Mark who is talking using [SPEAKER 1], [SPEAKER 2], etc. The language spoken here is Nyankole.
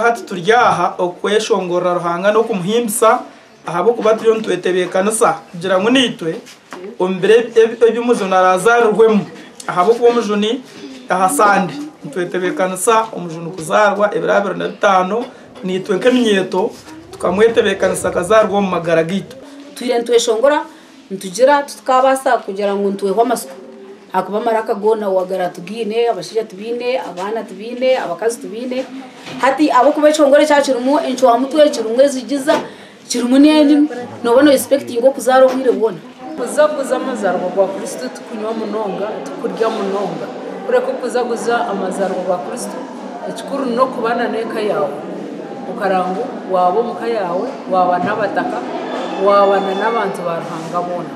[SPEAKER 1] Obwahati turi aha okweshongorera Ruhanga n'okumuhimbisa ahabw'okuba turiyo nitwetebeekanisa kugira ngu naitwe omu biro ebi omujuni araazarirwemu ahabw'okuba omujuni aha Sande nitwetebeekanisa omujuni kuzaarwa ebiro 25 naitwe nk'eminyeeto tukamwetebeekanisa akazaarwa omu magara gaitu.
[SPEAKER 2] Twire nitweshongora nitugira titukabaasa kugira ngu nitwehwa amatsiko ahakuba amaraka goona wagara tugaine, abashaija tubaine, abaana tubaine, abakazi tubaine. Hati ahabw'okuba ekihongore kyaba kirimu encwamutwe, kirimu ezigiza, kirimu n'endimi, nooba noyesipekitinga okuzaara obwire bwona.
[SPEAKER 3] Okuzaguza amazaaribwa gwa Kristo tikunywa munonga, tikurya munonga. Kureka okuzaguza amazaaribwa gwa Kristo, ekikuru n'okuba n'eka yaawe. Okareba ngu waaba omu ka yaawe, waaba n'abataka, waaba n'abantu ba Ruhanga boona.